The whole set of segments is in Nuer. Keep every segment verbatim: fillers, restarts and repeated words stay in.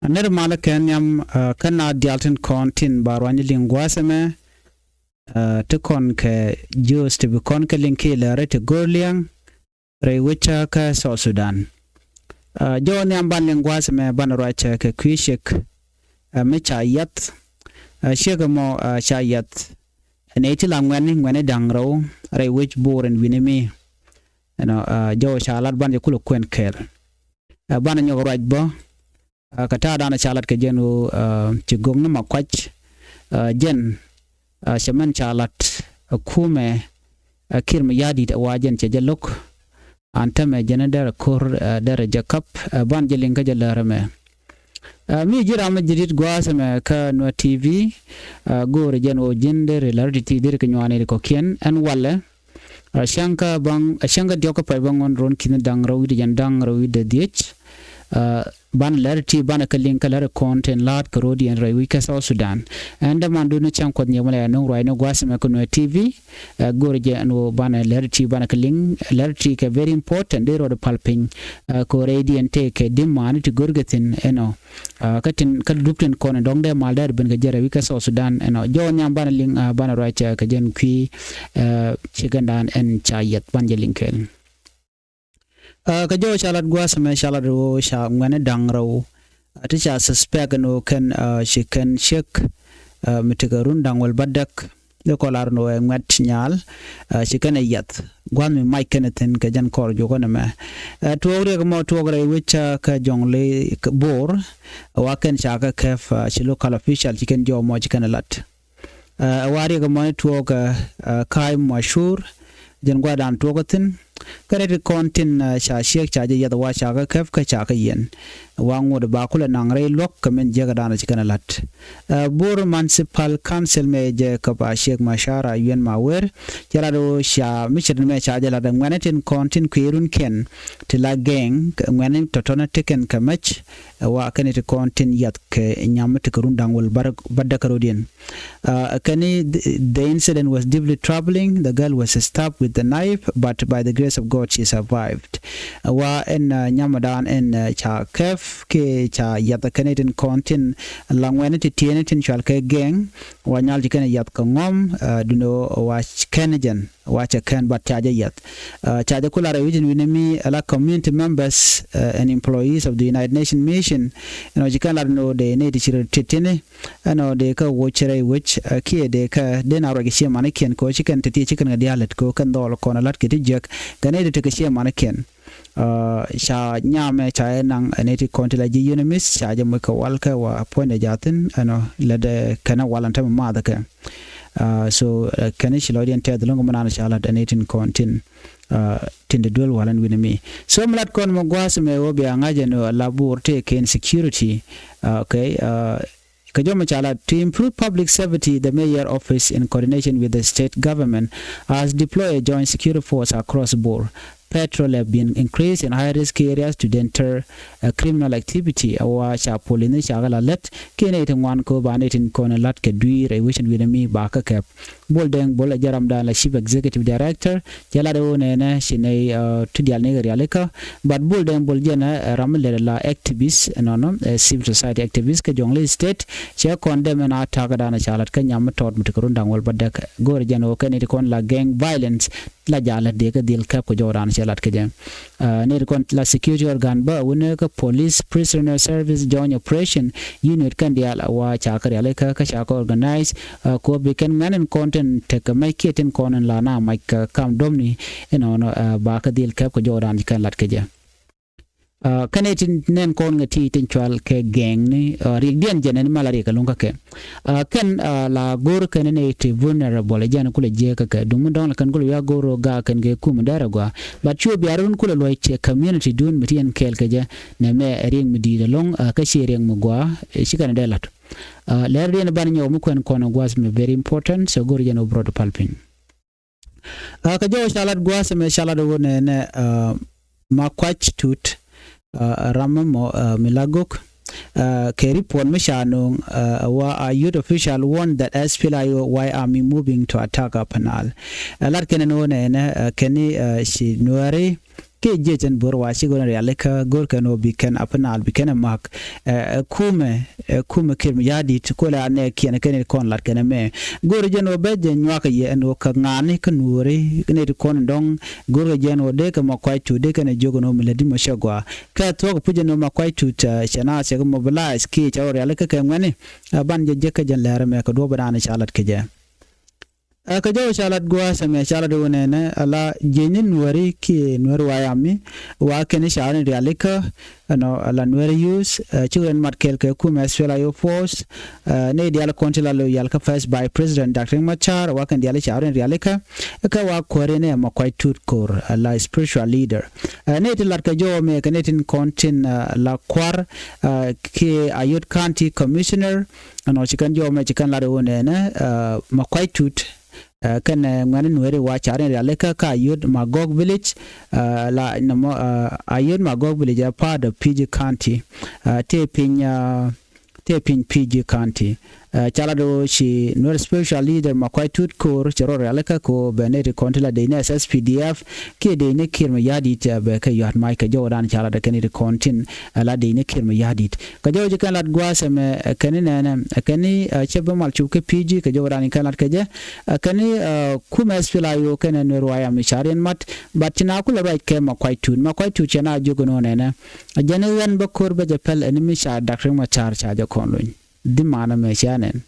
Nɛr malä kɛ nhiam, ɛ, kä na dial tin kɔn tin ba ruany liŋ gua̱a̱th ɛmɛ, ɛ, ti kɔn kɛ jiöth ti bi kɔn kɛ liŋ ki lɛri ti go̱r liɛŋ rɛy wecä kä South Sudan. Ɛ, jɔw nhiam ban liŋ gua̱a̱th ɛmɛ ban ruac kɛ kui̱ ciek, ɛ, mi ca yiath. Ɛ, ciek ɛmɔ, ɛ, ca yiath nɛy ti la ŋuɛ̈tni, ŋuɛ̈tni da̱ŋ rɛw rɛy wec Bor ɛn wi̱ni mi. Ɛnɔ, ɛ, jɔw ca lat ban jɛ kulɛ kuɛn kɛɛl. Ɛ, ban nyɔk ruac bä, ɛ, kɛ ta̱a̱ danɔ ca lat kɛ jɛn ɣöö, ɛ, ci go̱o̱k ni ma kuac, ɛ, jɛn, ɛ, cɛ mɛn ca lat, ɛ, kumɛ, ɛ, Kiir Mayardit ɛ wa jɛn cɛ jɛ lo̱k. An tämɛ jɛn derɛ ko̱r, ɛ, derɛ jɛ kap, ɛ, ban jɛ liŋ kä jɛ lär ɛmɛ. Ɛ, mi ji̱ ram mi ji̱ dit gua̱a̱th ɛmɛ kä Nuer T V, ɛ, go̱o̱rɛ jɛn ɣöö ji̱n derɛ lär ti̱ti̱ derɛ kɛ nyuani ri kɔ̱kiɛn ɛn walɛ. Ɛ, cäŋ kä baŋ, ɛ, cäŋ kä diɔ̱k kä pɛc bä ŋuɔ̱n ruɔ̱n ki̱n da̱ŋ rɛw wi̱cdɛ jiɛn da̱ŋ rɛw wi̱cdɛ dhiec. Ɛ, banɛ lɛr ti banɛ kä liŋ kä lɛr kɔn tin la̱a̱t kä ro̱diɛn rɛy wi̱c kä South Sudan. Ɛn däman duni cäŋ kuɔth nyiɛmɛ lɛ nuŋ ruacni gua̱a̱th ɛmɛ kä Nuer T V. Ɛ, go̱r jɛ ɛn ɣöö banɛ lɛr ti banɛ kä liŋ, lɛr ti kɛ very important dee rɔɔd pal piny. Ɛ, kɛ rɛydiɛn tëë kɛ di̱mani ti go̱rkɛ thi̱n ɛnɔ. Ɛ, kä tin kä dup tin kɔn in dɔ̱ŋ dee mal dee ben kɛ jɛ rɛy wi̱c kä South Sudan ɛnɔ. Jɔw nhiam banɛ liŋ, ɛ, banɛ ruac, ɛ, kɛ jɛn kui̱, ɛ, cikɛndan ɛn ca yiath ban jɛ liŋ kɛɛl. Ɛ, kɛ jɔw ca lat gua̱a̱th ɛmɛ ca lat ɣöö ca ŋuɛ̈tni da̱ŋ rɛw, ɛ, ti ca suspect ɛn ɣöö kɛn, ɛ, ci kɛn ciek, ɛ, mi tekɛ run da̱ŋ wäl bädäk. Dee kɔ lar ɛn ɣöö ɛ ŋuɛ̈t nyaal, ɛ, ci kɛn ɛ yiath. Gua̱a̱th mi mac kɛn ɛ thi̱n kɛ jɛn kɔr juɔkä nɛmɛ. Ɛ, tuɔɔk riɛk mɔ tuɔɔk rɛy wec, ɛ, kä Jɔŋli Bor, ɛ, wa kɛn ca kɛ kɛp, ɛ, ci local official ci kɛn jɔw mɔ ci kɛn ɛ lat. Ɛ, wa riɛk mɔni tuɔɔk, ɛ, ɛ, Ka̱a̱c Macur, jɛn gua̱dan tuɔɔk kä thi̱n. Kä rɛy ti kɔn tin, ɛ, ca ciek ca jɛ yiath wa ca kä kɛp kä ca kä yiɛn. Wa ŋot ba kulɛ naŋ rɛy luɔ̱k kɛ min jiäkä danɔ ci kɛn ɛ la̱t. Ɛ, Bor Municipal Council mɛ jɛ kɛ ba ciek ma cara yuen ma wer. Cɛ lat ɣöö ca mi ce̱t mɛ ca jɛ lat ɛ ŋuɛ̈tni tin kɔn tin kui̱ runkiɛn ti la gɛŋ kɛ ŋuɛ̈tni tɔ̱tɔ̱nä ti kɛn kɛ mɛc. Ɛ, wa kɛn ti kɔn tin yiath kɛ nyam mi ti kɛ run da̱ŋ wäl bädäk kä ro̱diɛn. Ɛ, kɛn ni the, the incident was deeply troubling. The girl was stabbed with the knife, but by the grace of God, she survived. Ɛ, wa ɛn, ɛ, nyamadan ɛn, ɛ, ca kɛp kɛ ca yiath kɛn ni tin kɔn tin la ŋuɛ̈tni ti tiɛɛni tin cual kɛ gɛŋ. Wa nyal ci kɛn yiath kɛ ŋɔm, ɛ, duno wa kɛn jɛn, wa cɛ kɛn bat ca jɛ yiath. Ɛ, ca jɛ kula rɛy wi̱cin wi̱ni mi ala community members, ɛ, and employees of the United Nations Mission. Ɛnɔ ci kɛn lat ni ɣöö dee nɛy ti ci rɔ tiɛtini. Ɛnɔ dee kä woc rɛy wec, ɛ, kiɛ dee kä dee na ruac kɛ ciɛ manikiɛn kɛ ɣöö ci kɛn tiɛtiɛ ci kɛn kɛ diaal lät kɛ ɣöö kɛn dhɔɔl kɔn ɛ la̱t kɛ ti jiäk kɛ nɛy ti tekɛ ciɛ manikiɛn. Ɛ, ca nyamɛ ca jɛ naŋ, ɛ, nɛy ti kɔn ti la ji̱ UNMISS ca jɛ moc kɛ wal kɛ wa puɔ̱nydɛ jathin ɛnɔ lät, ɛ, kɛn ɛ wal ɛn tämɛ math kɛ. Ɛ, so, ɛ, kɛn ci lɔcdiɛn tɛth lo̱ŋ kɛ mi naan ca lat ɛ nɛy tin kɔn tin, ɛ, tin de duel wal ɛn wi̱ni mi. So mi lat kɔn mɛ gua̱a̱th mɛ wä bia ŋa̱c ɛn ɣöö la Bor tëë kɛ insecurity. Ɛ, okay, ɛ, Kɛ jɔmɛ ca lat, to improve public safety, the mayor office in coordination with the state government has deployed a joint security force across Bor. Patrol have been increased in high-risk areas to deter, uh, criminal activity. Ɛ wa ca polini ca kɛ la lät kiɛ nɛy ti ŋuan kɛ ɣöö ba nɛy tin kɔn lat kɛ dui̱r ɛ wi̱cin wi̱nɛ mi ba kä kɛp. Bol Deng Bol ɛ jɛ ramdan la Chief Executive Director, cɛ lat ɛ ɣöö nɛnɛ ci nɛy, uh, ti diaal ni kɛ rialikä. But Bol Deng Bol jɛn ɛ ram mi lɛt la activist, ɛnɔnɔ, ɛ civil society activist kä Jonglei State. Cɛ kɔn dɛm ɛn a ta̱kä danɔ ca lat kä nyam mi tɔt mi ti kɛ run da̱ŋ wäl bädäk. Go̱o̱rɛ jɛn ɣöö kɛ nɛy ti kɔn la gang violence la ja̱ lät dee kä dhil kɛp kɛ jɔw danɔ cɛ lat kä jɛ. Ɛ, nɛy ti kɔn la security organ bä, wi̱nɛ kä police, prisoner service, joint operation unit kɛn diaal ɛ wa ca kɛ rialikä kä ca kɛ organize. Ɛ, kɛ ɣöö bi kɛn ŋuɛ̈tni kɔn tin tekɛ mɛc kiɛ tin kɔn in la na mac kɛ kam dɔ̱pni. Inɔnɔ, ɛ, ba kɛ dhil kɛp kɛ jɔwdan ci kɛn lat kɛ jɛ. Ɛ, kɛn i̱ tin nɛn kɔn ŋɛ ti tin cual kɛ gɛŋni, ɛ, riɛkdiɛn jɛn ɛn mal a riɛk ɛlɔ̱ŋ kä kɛ. Ɛ, kɛn, ɛ, la go̱r kɛn ni ti vulnerable jɛn kulɛ jiɛ kä kɛ. Duŋ mi dɔ̱ŋ la kɛn kulɛ wiak go̱r ro ga kɛn kɛ kum dɛr agua. But cuɛ bia run kulɛ luɔc cɛ community dun mi ti ɛn kɛɛl kɛ jɛ. Nɛ mɛ riɛk mi di̱i̱t ɛlɔ̱ŋ, ɛ, kä ciɛ riɛk mi gua, ɛ, ci kɛn dee lat. Ɛ, lɛr diɛn ban nyɔk mi kuɛn kɔn guas mi very important, so go̱r jɛn wä brot pal piny. Ɛ, kɛ jɔw ca lat gua̱a̱th ɛmɛ ca lat ɛ ɣöö nɛnɛ, ɛ, ma kuac tut, ɛ, ram mɔ, ɛ, mi la gök, ɛ, kɛ report mi ca no̱o̱ŋ, ɛ, wa a youth official warn that S P L A I O Y army moving to attack Upper Nile. Ɛ, lat kɛn ɛn ɣöö nɛnɛ, ɛ, kɛn ni, ɛ, ci nuääri, kiɛ jiɛc ɛn bo̱r wa ci go̱r ɛn rialikä go̱r kɛn ɣöö bi kɛn Upper Nile bi kɛn ɛ ma̱k. Ɛ kumɛ, ɛ kumɛ Kiir Mayardit, kolɛ a nɛɛkiɛn kɛn i̱ kɔn lat kɛn ɛmɛ. Go̱r jɛn ɣöö bɛ jɛ nyuak yɛ ɛn ɣöö kä ŋa̱a̱ni kä Nuääri kɛn i̱ ti kɔn dɔ̱ŋ. Go̱r kɛ jɛn ɣöö dee kɛ Makuac Tut dee kɛn ɛ jiök ɛn ɣöö mi lätdi mɔ cɛ gɔaa. Kɛ thuɔ̱k puc ɛn ɣöö Makuac Tut, ɛ cɛ na cɛ kɛ mobilize kiɛ cɛ rɔ rialikä kɛ ŋuɛni. Ɛ ban jɛ jek kä jɛn lɛr ɛmɛ kɛ duɔ̱ɔ̱p ɛ da̱a̱n ca lat kɛ jɛ. Ɛ kɛ jɔw ca lat gua̱a̱th ɛmɛ ca lat wä nɛnɛ ala jiɛcni Nuääri kiɛ Nuäär White Army wa kɛn ca rin rialikä. Ɛnɔ ala Nuääri youth, ɛ, ci ɣän mat kɛɛl kɛ kumɛ SPLA-IO force. Ɛ, nɛy diaal kɔn ti la lo̱ yal kä first vice president Doctor Riek Machar wa kɛn diaal ca rin rialikä. Kä wa kuääri nɛ Makuac Tut Ko̱r, ala spiritual leader. Ɛ, nɛy ti lat kɛ jɔw ɛmɛ kɛ nɛy tin kɔn tin, ɛ, la kua̱r, ɛ, kiɛ Ayod County Commissioner. Ɛnɔ ci kɛn jɔw ɛmɛ ci kɛn lat wä nɛnɛ, ɛ, Makuac Tut, ɛ, kɛnɛ ŋuɛ̈tni Nuääri wa ca rin rialikä kä Ayod Magog village, ɛ, la nɔmɔ, ɛ, Ayod Magog village ɛ part of Pigi County, ɛ, tëë piny, ɛ, tëë piny Pigi County. Ɛ, ca lat ɣöö ci Nuer spiritual leader Makuac Tut Ko̱r cɛ rɔ rialikä kɛ ɣöö bɛ nɛy ti kɔn tin la dec ni SSPDF kiɛ dec ni Kiir Mayardit, ɛ, bɛ kɛ yua̱t mac kɛ jɔwdan ca lat kɛn nɛy ti kɔn tin, ɛ, la dec ni Kiir Mayardit. Kɛ jɔw ci kɛn lat gua̱a̱th ɛmɛ, ɛ, kɛn i̱ nɛnɛ, ɛ, kɛn i̱, ɛ, cɛ bi mal cup kä Pigi kɛ jɔwdan kɛn lat kɛ jɛ. Ɛ, kɛn i̱, ɛ, kumɛ SPLA-IO kɛnɛ Nuäär White Army ca riɛn mat, but ci na kulɛ ruac kɛ Makuac Tut. Makuac Tut cɛ na jiök ɛn ɣöö nɛnɛ, ɛ, jɛn i̱ ɣän bä ko̱r bä jɛ pɛl ɛn i̱ mi ca Doctor Riek Machar ca jɛ kɔn luny. Di maana mɛ cia nɛn.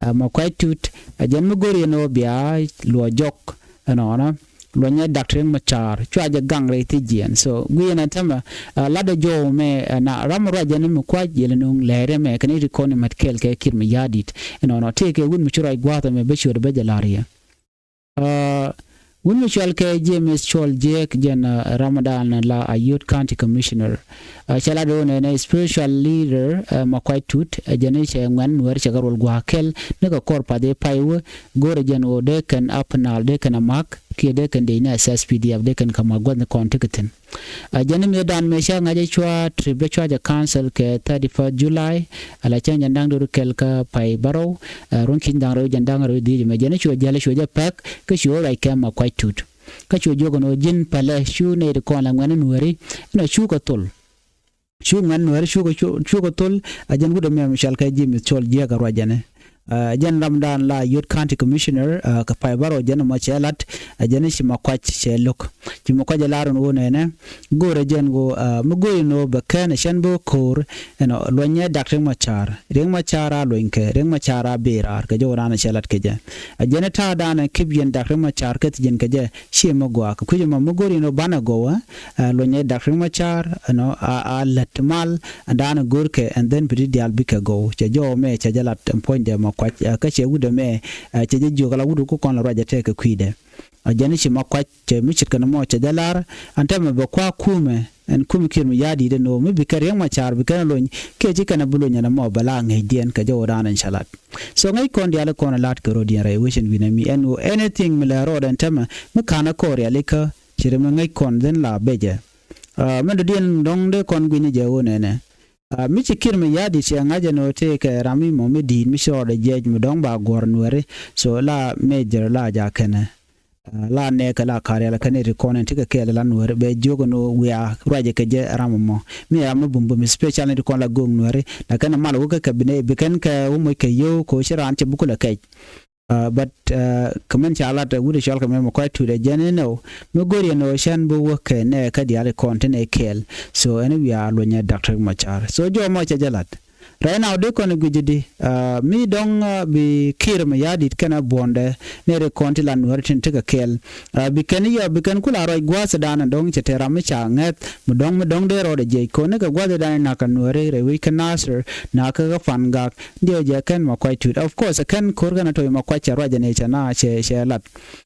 Ɛ, Makuac Tut, ɛ, jɛn mi go̱r yɛn ɣöö bia luɔ jɔk ɛnɔnɔ. Luɔnyɛ Doctor Riek Machar cua jɛ gaŋ rɛy thiec jiɛɛn. So gui̱i̱n ɛn tämɛ, ɛ, latdɛ jɔw mɛ, ɛ, na ram ruac jɛn mi kuac yɛl nuŋ lɛɛrɛ mɛ kɛn i̱ ti kɔn i̱ mät kɛɛl kɛ Kiir Mayardit. Ɛnɔnɔ tëëkɛ wut mi ci ruac gua̱a̱th ɛmɛ bä ciöt bä jɛ la̱r yɛ. Ɛ, wut mi cɔal kɛ James Col Jiɛk jɛn, ɛ, ramdan la Ayod County Commissioner. Ɛ, cɛ lat ɣöö nɛnɛ spiritual leader, ɛ, Makuac Tut, ɛ, jɛn i̱ cɛ ŋuɛ̈tni Nuäär cɛ kɛ rol gua̱a̱th kɛl ni kɛ kɔr path i̱ pay wä, go̱rɛ jɛn ɣöö dee kɛn Upper Nile dee kɛn ɛ ma̱k kiɛ dee kɛn dec ni SSPDF dee kɛn kɛ ma̱k gua̱thni kɔn tekɛ thi̱n. Ɛ, jɛn i̱ mëëdan mëë cä ŋa̱c ɛ cua trip ɛ cua jɛ cancel kɛ thirty first July. Ala cä jɛn da̱ŋ do̱r kɛl kä pay bärɔw, ɛ, ruɔ̱n ki̱ny da̱ŋ rɛw jɛn da̱ŋ rɛw dhiec mɛ jɛn i̱ cua jäl i̱ cua jɛ pɛk kä cua ruac kɛ Makuac Tut. Kä cua jiök ɛn ɣöö ji̱n pälɛ cu nɛy ti kɔn la ŋuɛ̈tni Nuääri inɔ cukɛ thol. Cu ŋuɛ̈tni Nuääri cukɛ, cu, cukɛ thol. Ɛ jɛn wut ɛmɛ mi cɔal kɛ James Col Jiɛk ɛ ruac jɛn ɛ. Ɛ, jɛn ramdan la Ayod County Commissioner, ɛ, kɛ pay bärɔw jɛn ɛmɔ cɛ lat, ɛ, jɛn i̱ ci Makuac cɛ lo̱k. Ci Makuac ɛ lar ɛn ɣöö nɛnɛ, go̱rɛ jɛn ɣöö, ɛ, mi go̱o̱ri ɛn ɣöö bɛ kɛn ɛ cɛn bä ko̱r, ɛnɔ, luɔnyɛ Doctor Riek Machar. Riek Machar a luɔnykɛ, Riek Machar a bëë raar, kɛ jɔwdan cɛ lat kɛ jɛ. Ɛ, jɛn i̱ ta̱a̱dan ɛ kip yɛn Doctor Riek Machar kɛ thiec jiɛn kɛ jɛ, ciɛ mi gɔaa. Kɛ kui̱c ɛmɔ mi go̱o̱ri ɛn ɣöö banɛ gɔw, ɛ, ɛ, luɔnyɛ Doctor Riek Machar, ɛnɔ, a, a lät mal, ɛn da̱a̱n go̱o̱rkɛ, and then bi ti diaal bikɛ gɔw. Cɛ jɔw mɛ cɛ jɛ lat ɛn puɔ̱nydɛ Makuac, ɛ, kä cɛ wut ɛmɛ, ɛ, cɛ jɛ jiök ala wut ku kɔn la ruac ɛ tɛkɛ kui̱dɛ. Ɛ, jɛn i̱ ci Makuac cɛ mi ce̱tkɛ ni mɔ cɛ jɛ lar, ɛn tɛmɛ bɛ kua̱ kumɛ, ɛn kumɛ Kiir Mayardit ɛn ɣöö mi bi kɛn Riek Machar bi kɛn ɛ lony, kiɛ ci kɛn ɛ bi lony ɛn ɛmɔ bɛ la ŋäcdiɛn kɛ jɔwdan ɛn cɛ lat. So ŋäc kɔn diaal i̱ kɔn ɛ la̱t kɛ rɔ̱diɛn rɛy wecin wi̱nɛ mi ɛn ɣöö anything mi lɛ rɔɔdɛ ɛn tɛmɛ mi ka̱n ɛ kɔɔr rialikä, ci ri mi ŋäc kɔn dhin la becɛ. Ɛ, mɛn dɔ̱diɛn dɔ̱ŋ dee kɔn gui̱ni jɛ ɣöö nɛnɛ. Ɛ, mi ci Kiir Mayardit cɛ ŋa̱c ɛn ɣöö tëëkɛ ram mi mɔ mi di̱i̱t mi ci rɔɔdɛ jiɛc mi dɔ̱ŋ ba guɔ̱r Nuääri. So la major la jakä nɛ. Ɛ, la nɛɛkɛ la ka̱r rialikä nɛy ti kɔn ɛn tekɛ kɛɛl la Nuääri bɛ jiök ɛn ɣöö wiaa ruacɛ kɛ jɛ ram ɛmɔ. Mi ram mi bumbum especially nɛy ti kɔn la göök Nuääri. La kɛn ɛ mal wä kä kɛ bi nɛy bi kɛn kɛ wä moc kɛ yio̱w kɛ ɣöö ci raan cɛ bi kulɛ kɛc. Ɛ, but, ɛ, kɛ mɛn ca lat, ɛ, wut ɛ cɔal kɛ mɛ Makuac Tut ɛ jɛn inɔ mi go̱r yɛn ɣöö cɛn bi wä kɛ nɛ kä diaal i̱ kɔn ti nɛ kɛɛl. So ɛn wiaa luɔnyɛ Doctor Riek Machar. So jɔw mɔ cɛ jɛ lat. Right now dee kɔn i̱ gui̱c i̱di, ɛ, mi dɔ̱ŋ, ɛ, bi Kiir Mayardit kɛnɛ buɔ̱ndɛ nɛ ri kɔn ti la Nuääri tin tekɛ kɛɛl. Ɛ, bi kɛn i̱ yɔ bi kɛn kula ruac gua̱a̱thdan dɔ̱ŋ cɛ te ram mi ca ŋäth mi dɔ̱ŋ mi dɔ̱ŋ dee rɔɔdɛ jiɛc kɔn ni kɛ gua̱a̱thdan i̱ nakä Nuääri rɛy wec kä Nasir nakä kä Pangak. Diɛw jɛ kɛn Makuac Tut. Of course, kɛn ko̱r kɛn a toc Makuac cɛ ruac ɛn ɛ cɛ na cɛ, cɛ lat.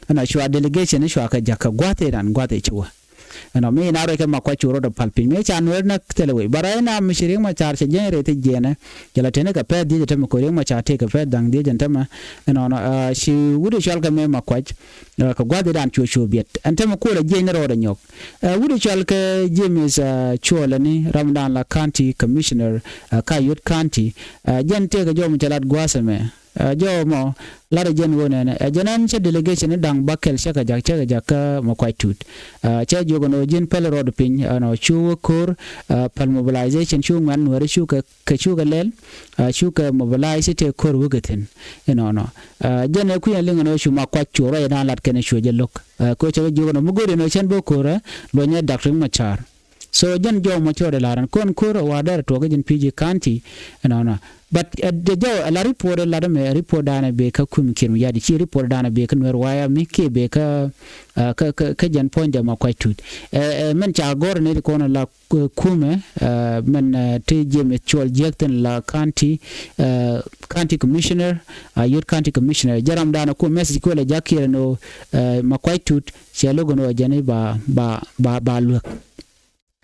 Ɛn a cua delegation cua kɛ jakä gua̱th ɛ ran gua̱th ɛ ci wä. Ɛnɔ mi na ruac kɛ Makuac cu rot ɛ pal piny. Mi ca Nuɛr näk thilɛ wec. But right now mi ci Riek Machar cɛ jiɛn rɛy thiec jiɛnɛ. Jɛ la teni kɛ pɛth dhiec ɛ tämɛ ko̱r Riek Machar tëë kɛ pɛth dhaŋ dhiec ɛn tämɛ. Ɛnɔnɔ, ɛ, ci wut ɛ cɔal kɛ mɛ Makuac, ɛ, kɛ gua̱th ɛ dan cuɔ cuɔ biɛt. Ɛn tämɛ kuɔlɛ jiɛn ni rɔɔdɛ nyɔk. Ɛ, wut ɛ cɔal kɛ James, ɛ, Cuɔl ɛni ramdan la County Commissioner, ɛ, kä Ayod County. Ɛ, jɛn tëëkɛ jɔw mi cɛ lat gua̱a̱th ɛmɛ. Ɛ, jɔw mɔ lat ɛ jɛn ɣöö nɛnɛ, ɛ, jɛn ɛn cɛ delegation ni da̱ŋ bäkɛl cɛ kɛ jak, cɛ kɛ jak kä Makuac Tut. Ɛ, cɛ jiök ɛn ɣöö ji̱n päl rɔɔd piny, ɛn ɣöö cu wä ko̱r, ɛ, päl mobilization cu ŋuɛ̈n Nuääri cu kɛ, kɛ cu kɛ lɛl, ɛ, cu kɛ mobilize tëë ko̱r wä kɛ thi̱n. Inɔnɔ. Ɛ, jɛn ɛ kui̱n ɛ liŋ ɛn ɣöö cu Makuac cu ruac ɛ da̱a̱n lat kɛn ɛ cuɛ jɛ lo̱k. Ɛ, kɛ ɣöö cɛ kɛ jiök ɛn ɣöö mi go̱o̱r ɛn ɣöö cɛn bä ko̱r ɛ luɔ̱nyɛ Doctor Riek Machar. So jɛn jɔw mɔ cɔɔd ɛ lar ɛn kɔn ko̱r ɛ wa dɛr tuɔk kä ji̱n P G County. Ɛnɔnɔ. But ɛ, jɛ jɔw ɛ la report ɛ lat ɛmɛ, report danɛ bee kä kum Kiir Mayardit, ci report danɛ bee kä Nuer Waya mi kiɛ bee kä, ɛ, kä, kä, kä jɛn puɔ̱nydɛ Makuac Tut. Ɛ, ɛ, mɛn ca gɔ̱r ni ti kɔn la, ɛ, kumɛ, ɛ, mɛn, ɛ, ti James Cuɔl jiäk thin la county, ɛ, county commissioner, ɛ, youth county commissioner. Jɛ ram danɛ ku message kuɛ la jakiɛr ɛn ɣöö, ɛ, Makuac Tut cɛ lo̱k ɛn ɣöö jɛn i̱ ba, ba, ba, ba luäk.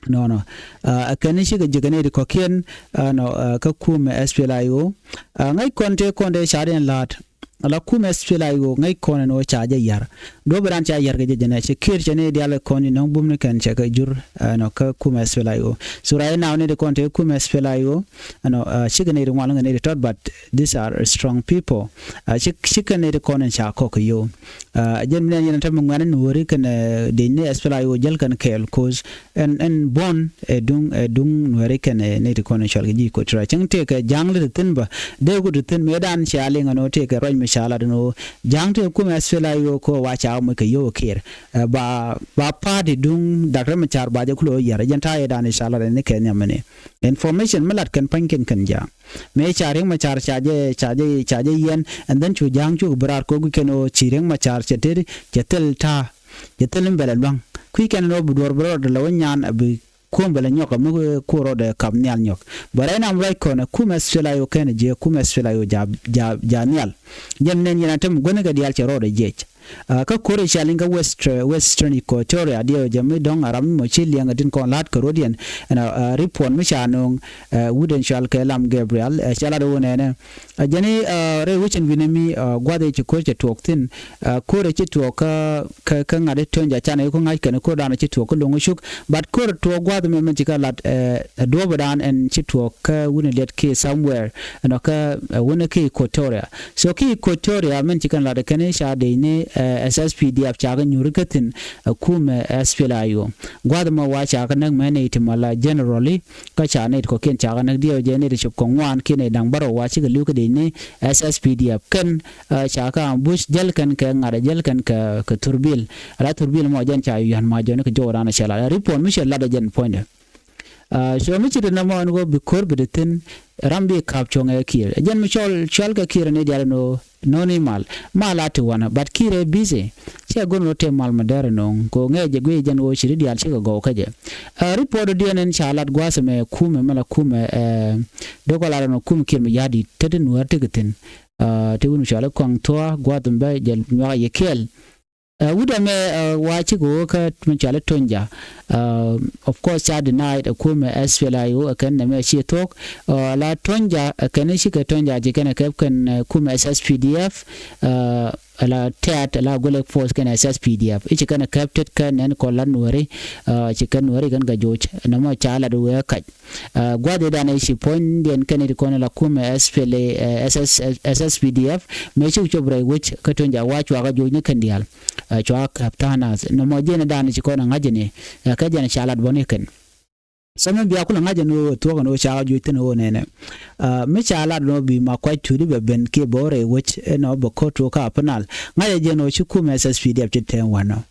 Nɔnɔ. Ɛ, kɛn ni cikɛ ji̱ kɛ nɛy ti kɔ̱kiɛn, ɛ, nɔ, ɛ, kä kumɛ S P L A I O. Ɛ, ŋäc kɔn tëë kɔn tëë ca diɛn la̱a̱t. Ala kumɛ S P L A I O ŋäc kɔn ɛn ɣöö ca jɛ ya̱r. Duɔ̱p ran ca ya̱r kɛ jɛ jɛnɛ cɛ kiɛɛr cɛ ni diaal kɛ kɔn ni nɔ̱ŋ bum ni kɛn cɛ kɛ jur, ɛ, nɔ, kä kumɛ S P L A I O. So right now ni ti kɔn tëë kumɛ S P L A I O. Ɛnɔ, ɛ, cikɛ nɛy ti ŋuan kɛ nɛy ti tɔt, but these are strong people. Ɛ, cik-, cikɛ nɛy ti kɔn ɛn ca kɔk kɛ yio̱w. Ɛ, jɛn mi nɛn yɛn tɛmɛ ŋuɛ̈ni Nuääri kɛnɛ, ɛ, dec ni S P L A I O jäl kɛn kɛɛl, 'cause ɛn, ɛn buɔ̱n ɛ duŋ, ɛ duŋ Nuääri kɛnɛ, ɛ, nɛy ti kɔn ɛ cɔal kɛ ji̱ Equatoria. Cäŋ tëëkɛ ja̱a̱ŋ li ti thi̱n bä, dee ku ti thi̱n mëë dan cia liŋ ɛn ɣöö tëëkɛ ruac mi ca lat ɛn ɣöö ja̱a̱ŋ tëë kumɛ S P L A I O kɛ ɣöö wa ca moc kɛ yio̱w ɛ kiɛɛr. Ɛ, ba, ba party duŋ Doctor Machar ba jɛ kulɛ ɣöö ya̱r, ɛ jɛn ta̱a̱ yɛ dan ɛ ca lat ɛn ni kɛ nhiam ɛn ɛ. Information mi lat kɛn pa̱ny kɛn kɛn ja̱a̱ŋ. Mëë ca Riek Machar ca jɛ, ca jɛ, ca jɛ yɛn, and then cu ja̱a̱ŋ cuk bi raar kɛ ɣöö guic kɛn ɣöö ci Riek Machar cɛ tet, cɛ thil ta̱a̱, cɛ thil in bɛ lɛ lua̱ŋ. Kui̱ kɛn ɛn ɣöö bi duɔ̱ɔ̱r bi rɔɔdɛ lɛ wä nyan, bi kuɔ̱m bɛ lɛ nyɔk, mi kuɔ̱r rɔɔdɛ kap nhial nyɔk. Bɛ rɛy nam ruac kɔn ɛ kumɛ S P L A I O kɛn ɛ jiɛ, kumɛ S P L A I O ja, ja, ja nhial. Jɛn nɛn yɛn a tem guänikɛ diaal cɛ rɔɔdɛ jiɛc. Ɛ, kä ko̱r ɛ cia liŋ kä West, ɛ, Western Equatoria diɛw jɛ mi dɔ̱ŋ a ram mi mɔ ci liɛŋ ɛ tin kɔn la̱t kɛ ro̱diɛn. Ɛn, ɛ, report mi ca nööŋ, ɛ, wut ɛn cɔal kɛ Lam Gabriel, ɛ, cɛ lat ɣöö nɛnɛ. Ɛ, jɛn i̱, ɛ, rɛy wecin wi̱nɛ mi, ɛ, gua̱th ɛ ci ko̱r cɛ tuɔɔk thi̱n, ɛ, ko̱r ɛ ci tuɔɔk kä, kä, kä ŋa̱t i̱ Tonja canɛ i̱ ku ŋa̱c kɛn ko̱r dan ɛ ci tuɔɔk kä Loŋ Cuk. But ko̱r tuɔɔk gua̱th mɛ mɛn ci kɛ lat, ɛ, ɛ, duɔ̱ɔ̱p dan ɛn ci tuɔɔk kä wun ɛ liɛt kiɛ somewhere. Ɛnɔ kä, ɛ, wun ɛ kiɛ Equatoria. So ki Equatoria mɛn ci kɛn lat kɛn i̱ ca dec ni, ɛ, S S P D F ca kɛ nyuuri kä thi̱n, ɛ, kumɛ, ɛ, S P L A I O. Gua̱th ɛmɔ wa ca kɛ näk mɛn i̱ ti mala generally, kä ca nɛy ti kɔ̱kiɛn ca kɛ näk diɛw jɛ nɛy ti cop kɛ ŋuan kiɛ nɛy da̱ŋ bärɔw wa cikɛ li̱w kä dec ni S S P D F kɛn, ɛ, ca kɛ ambush jäl kɛn kɛ ŋa̱t jäl kɛn kɛ, kɛ Thurbil. Ala Thurbil mɔ jɛn ca yuan ma jɔni kɛ jɔw ran cɛ lat. Report mi cɛ lat jɛn puɔ̱nydɛ. Ɛ, so mi ci ti nɔmɔ ɛn ɣöö bi ko̱r bi ti thi̱n, ram bi ka̱p cuɔ̱ŋ ɛ Kiir. Ɛ jɛn mi cɔl, cɔl kɛ Kiir ni diaal ɛn ɣöö no̱o̱ni mal. Mal a ti wanɛ, but Kiir ɛ busy. Cɛ go̱n ɣöö tëë mal mi dɛr ɛnɔŋ. Kɛ ɣöö ŋɛɛ jɛ guiy jɛn ɣöö ci ri diaal cikɛ gɔw kä jɛ. Ɛ, report diɛn ɛn ca lat gua̱a̱th ɛmɛ kumɛ, mɛ la kumɛ, ɛ, dee kɔ lat ɛn ɣöö kumɛ Kiir mi ya̱di̱t. Te ti Nuäär tekɛ thi̱n. Ɛ, te wun mi cɔal i̱ Kɔaŋ Thua̱a̱ gua̱a̱th ɛmɛ bɛ jɛ nyuak a yɛ kɛɛl. Ɛ, wut ɛmɛ, ɛ, wa cikɛ wä kä mi cɔal i̱ Tonja. Ɛ, of course ca denied ɛ kumɛ S P L A I O ɛ kɛn nɛmɛ ci thuɔ̱k. Ɛ, la Tonja ɛ kɛn i̱ cikɛ Tonja ci kɛn ɛ kɛp kɛn, ɛ, kumɛ S S P D F. Ɛ, la tɛ̈t la Agulek Force kɛn S S P D F i̱ ci kɛn ɛ kɛp tet kɛn nɛn kɔn la Nuääri. Ɛ, ci kɛn Nuääri kɛn kɛ joc nɛmɔ ca lat wee kac. Ɛ, gua̱th i̱ danɛ ci puɔ̱nydiɛn kɛn i̱ ti kɔn la kumɛ S P L A, ɛ, S S, S S P D F mëë cuk cop rɛy wec kä Tonja wa cuakä joc ni kɛn diaal. Ɛ, cuakä kɛp ta̱a̱nath nɔmɔ jiɛn i̱ danɛ ci kɔn ɛ ŋa̱c ni, ɛ, kä jɛn ca lat bä ni kɛn. So mi bia kulɛ ŋa̱c ɛn ɣöö thuɔ̱k ɛn ɣöö ca joc thi̱n ɣöö nɛnɛ. Ɛ, mi ca lat ɛn ɣöö bi Makuac Tut i̱ bɛ ben kiɛ bɛ wä rɛy wec ɛn ɣöö bɛ ko̱r tuɔɔk kä Upper Nile. Ŋa̱c ɛ jɛn ɣöö ci kumɛ S S P D F ci tɛɛŋ wanɔ.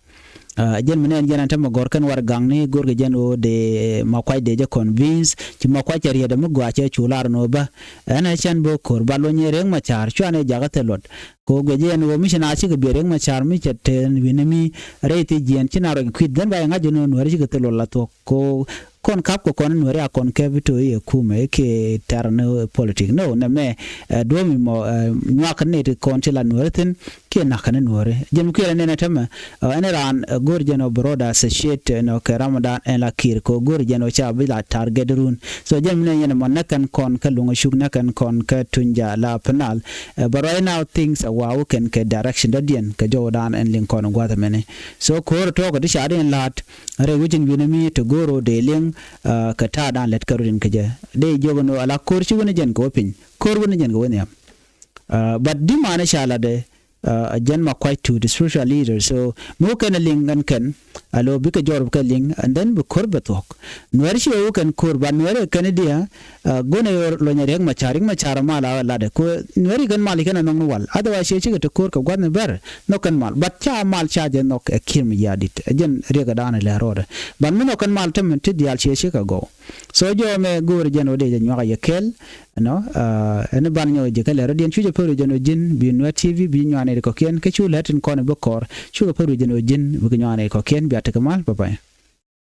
Ɛ, jɛn mi nɛn jɛn an tämɛ gɔ̱r kɛn Warɛ Gaŋni go̱rkɛ jɛn ɣöö dee Makuac dee jɛ convince. Ci Makuac cɛ rietdɛ mi gɔaa cɛ cu lar ɛn ɣöö bä. Ɛn ɛ cɛn bä ko̱r ba luɔ̱ny ɛ Riek Macar cuanɛ jakä thil luɔt. Kɛ ɣöö guiɛ jɛ ɛn ɣöö mi ci na cikɛ biɛ Riek Macar mi cɛ te wi̱nɛ mi rɛy thiec jiɛɛn ci na ruac kui̱th dhɛn ba yɛ ŋa̱c jɛ ni ɣöö Nuääri cikɛ thil luɔt la thuɔ̱k. Kɛ ɣöö kɔn ka̱pkɛ kɔn Nuääri a kɔn kɛp i̱ to̱ i̱ ɛ kumɛ i̱ kiɛ tɛ̈r ni politik. No, nɛmɛ, ɛ, duɔ̱ɔ̱p mi mɔ, ɛ, nyuak ni ti kɔn ci la Nuääri thi̱n kiɛ na̱k ni Nuääri. Jɛn mi kuiɛl ɛn ɛn ɛ tämɛ, ɛ, ɛn raan, ɛ, go̱o̱r jɛn ɔ bi rɔɔdɛ associate, ɛ, nɔ kɛ ramdan ɛn la Kiir kɛ ɣöö go̱o̱r jɛn ɔ ca bi la target run. So jɛn mi nɛ yɛn mɔ näk kɛn kɔn kä Luŋ Cuk, näk kɛn kɔn kä Tonja la Upper Nile. Ɛ, but right now things ɛ wa̱a̱ wä kɛn kɛ direction dɔ̱diɛn kɛ jɔwdan ɛn liŋ kɔn gua̱th ɛmɛni. So ko̱r tɔ̱ɔ̱k ɛ ti ca di ɛn la̱a̱t rɛy wec in wi̱nɛ mi ti go̱o̱r ɔ dee liŋ, ɛ, kɛ ta̱a̱dan lät kä rut in kä jɛ. Dee jiök ɛn ɣöö ala ko̱r ci wän ɛ jɛn kɛ wä piny. Ko̱r wän ɛ jɛn kɛ wä nhiam. But di manɛ ca latdɛ, jɛn ma kuac to the spiritual leader. So mi wä kɛn a liŋ ɛn kɛn a lo bikɛ jɔr bikɛ liŋ, and then bi ko̱r bɛ thuɔ̱k. Nuɛr ci wä kɛn ko̱r, but nuɛr kɛn diɛ. Gunɛ yor lonyɛ Riɛk Macar, Riɛk Macar mal a latdɛ ko nuɛr kɛn mal kɛn a nhɔk ni wal. Otherwise ciɛ cikɛ ti ko̱r kɛ gua̱th ni bɛr nhɔk kɛn mal, but ca mal ca jɛ nhɔk ɛ ki̱r mi yadit ɛ jɛn Riɛk ɛ da̱a̱n ɛ lɛ rɔɔdɛ. But mi nhɔk kɛn mal tämɛ ti diaal ciɛ cikɛ gɔw. So jɔmɛ go̱o̱rɛ jɛn wä dee jɛ nyuak a yɛ kɛɛl. Ɛnɔ ɛn ban nyɔk jɛ kɛ lɛ rɔ diɛn cu jɛ pär wä jɛn wä ji̱n bi Nuɛr T V bi nyuak nɛy kɔ̱kiɛn kä cu lɛ tin kɔn bi kɔr cu kɛ pär wä jɛn wä ji̱n bi kɛ nyuak nɛy kɔ̱kiɛn. Bia tekɛ mal, bye bye.